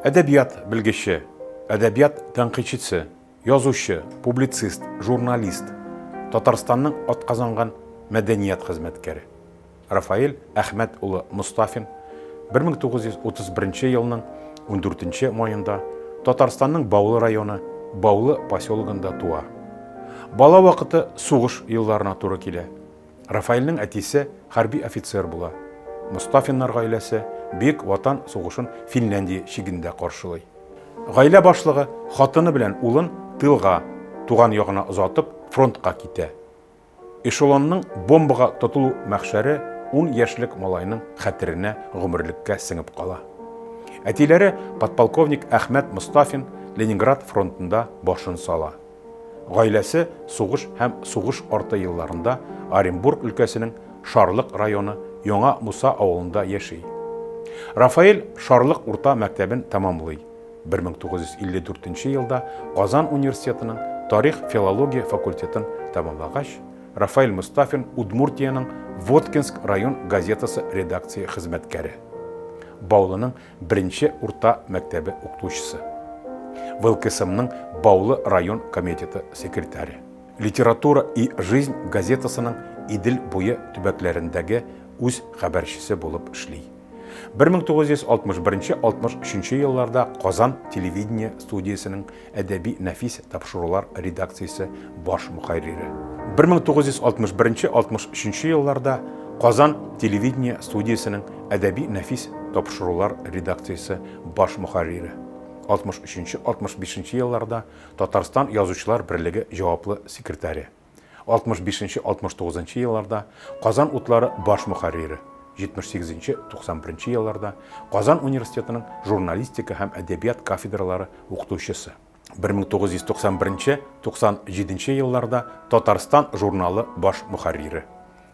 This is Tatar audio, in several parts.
Әдәбият белгече, әдәбият тәнкыйтьчесе, язучы, публицист, журналист, Татарстанның атказанган мәдәният хезмәткәре. Рафаэль Әхмәт улы Мостафин 1931 елның 14 маенда Татарстанның Баулы районы Баулы поселогында туа. Бала вакыты сугыш елларына туры килә. Рафаэльнең әтисе хәрби офицер була. Мостафиннар гаиләсе Бөек Ватан сугышын Финляндия чигендә каршылый. Гаилә башлыгы хатыны белән улын тылга, туган ягына озатып, фронтка китә. Эшелонның бомбага тотылу мәхшәре ун яшьлек малайның хәтеренә гомерлеккә сеңеп кала. Әтиләре подполковник Әхмәт Мостафин Ленинград фронтында башын сала. Гаиләсе сугыш һәм сугыш арты елларында Оренбург өлкәсенең Шарлык районы Яңа Муса авылында яши. Рафаэль Шарлык урта мәктәбен тәмамлый. 1954 елда Казан университетының тарих-филология факультетын тәмамлагач, Рафаэль Мостафин Удмуртиянең Воткинск район газетасы редакция хезмәткәре. Баулының беренче урта мәктәбе укытучысы. ВЛКСМның Баулы район комитеты секретаре. Литература и жизнь газетасының Идел буе төбәкләрендәге үз хәбәрчесе булып эшли. 1961-63 елларда Казан телевидение студиясенең әдәби-нәфис тапшырулар редакциясе баш мөхәррире. 1961-63 елларда Казан телевидение студиясенең әдәби-нәфис тапшырулар редакциясе баш мөхәррире. 63-65 елларда Татарстан Язучылар берлеге җаваплы секретаре. 65-69 елларда Казан утлары баш мөхәррире. 78-91 елларда Казан университетының журналистика һәм әдәбият кафедралары укытучысы. 1991-97 елларда Татарстан журналы баш мөхәррире.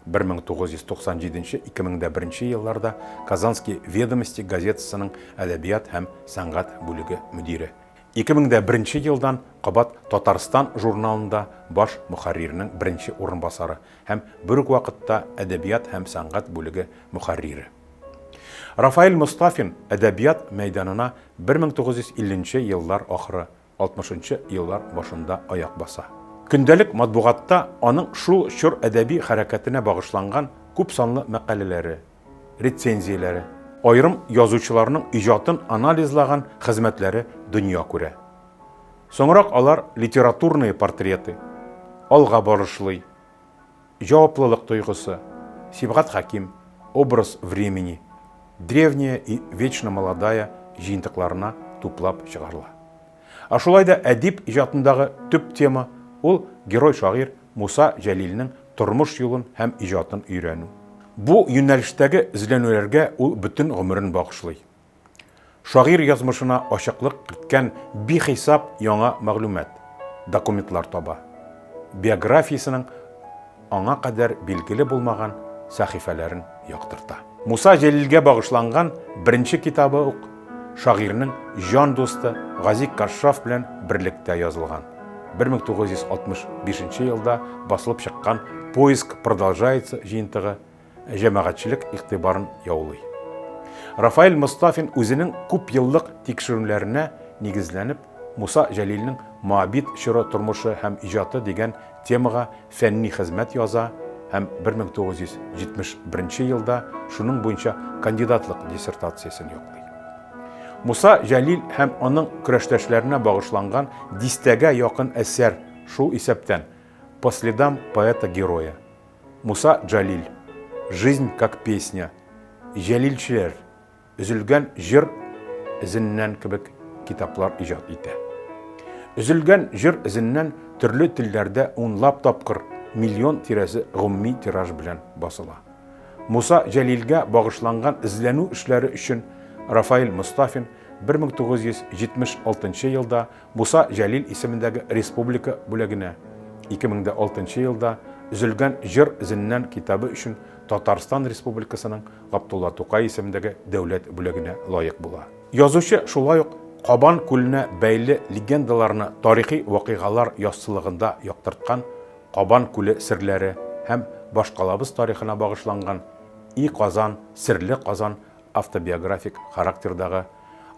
1997-2001 елларда Казанские ведомости газетасының әдәбият һәм сәнгать бүлеге мөдире. 2001 елдан кабат Татарстан журналында баш мөхәррирнең беренче урынбасары һәм бер үк вакытта әдәбият һәм сәнгать бүлеге мөхәррире. Рафаэль Мостафин әдәбият мәйданына 1950 нче еллар ахыры, 60 нчы еллар башында аяк баса. Көндәлек матбугатта аның шул чор әдәби хәрәкәтенә багышланган күпсанлы мәкаләләре, рецензияләре, аерым язучыларның иҗатын анализлаган хезмәтләре дөнья күрә. Соңрак алар Литературные портреты, Алга барышлый, Җаваплылык тойгысы, Сибгат Хәким, Образ времени, Древняя и вечно молодая җыентыкларына туплап чыгарыла. Ә шулай да әдип иҗатындагы төп тема, ул герой-шагыйрь Муса Җәлилнең тормыш юлын һәм иҗатын өйрәнү. Бу юнәлештәге эзләнүләргә ул бөтен гомерен багышлый. Шагыйрь язмышына ачыклык керткән бихисап яңа мәгълүмат, документлар таба. Биографиясенең аңа кадәр билгеле булмаган сәхифәләрен яктырта. Муса Җәлилгә багышланган беренче китабы ук шагыйрьнең җан дусты Гази Кашшаф белән берлектә язылган. 1965 елда басылып чыккан Поиск продолжается җыентыгы җәмәгатьчелек игътибарын яулый. Рафаэль Мостафин үзенең күп еллык тикшерүләренә нигезләнеп, Муса Җәлилнең Моабит чоры тормышы һәм иҗаты дигән темага фәнни хезмәт яза һәм 1971 елда шуның буенча кандидатлык диссертациясен яклый. Муса Җәлил һәм аның көрәштәшләренә багышланган дистәгә якын әсәр, шул исәптән По следам поэта-героя, Муса Джалиль, Жизнь как песня, Җәлилчеләр, Өзелгән җыр эзеннән кебек китаплар иҗат итә. Өзелгән җыр эзеннән төрле телләрдә унлап тапкыр миллион тирәсе гомуми тираж белән басыла. Муса Җәлилгә багышланган эзләнү эшләре өчен Рафаэль Мостафин 1976 елда Муса Җәлил исемендәге республика бүләгенә, 2006 елда Өзелгән җыр эзеннән китабы өчен Татарстан Республикасының Габдулла Тукай исемендәге дәүләт бүләгенә лаек була. Язучы шулай ук Кабан күленә бәйле легендаларны тарихи вакыйгалар яссылыгында яктырткан Кабан күле серләре һәм башкалабыз тарихына багышланган И Казан, серле Казан автобиографик характердагы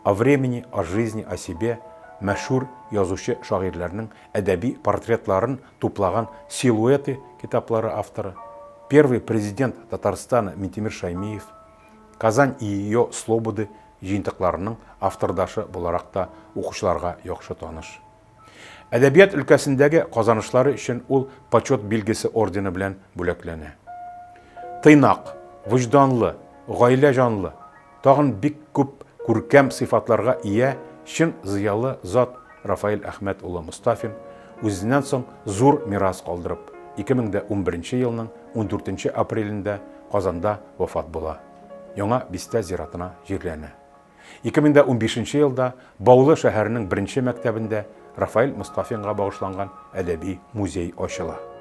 О времени, о жизни, о себе, мәшһүр язучы-шагыйрьләрнең әдәби портретларын туплаган Силуэты китаплары авторы, первый президент Татарстана Минтимер Шаймиев, Казань и ее слободы җыентыкларының автордашы буларак та укучыларга яхшы таныш. Әдәбият өлкәсендәге казанышлары өчен ул Почет билгесе ордены белән бүләкләнә. Тыйнак, вөҗданлы, гаилә җанлы, тагын бик күп күркәм сыйфатларга ия чын зыялы зат Рафаэль Әхмәт улы Мостафин үзеннән соң зур мирас калдырып, 2011 елның ундүртенче апрелендә Казанда вафат була, Яңа бистә зиратына җирләнә. 2015 елда Баулы шәһәренең беренче мәктәбендә Рафаэль Мостафинга багышланган әдәби музей ачыла.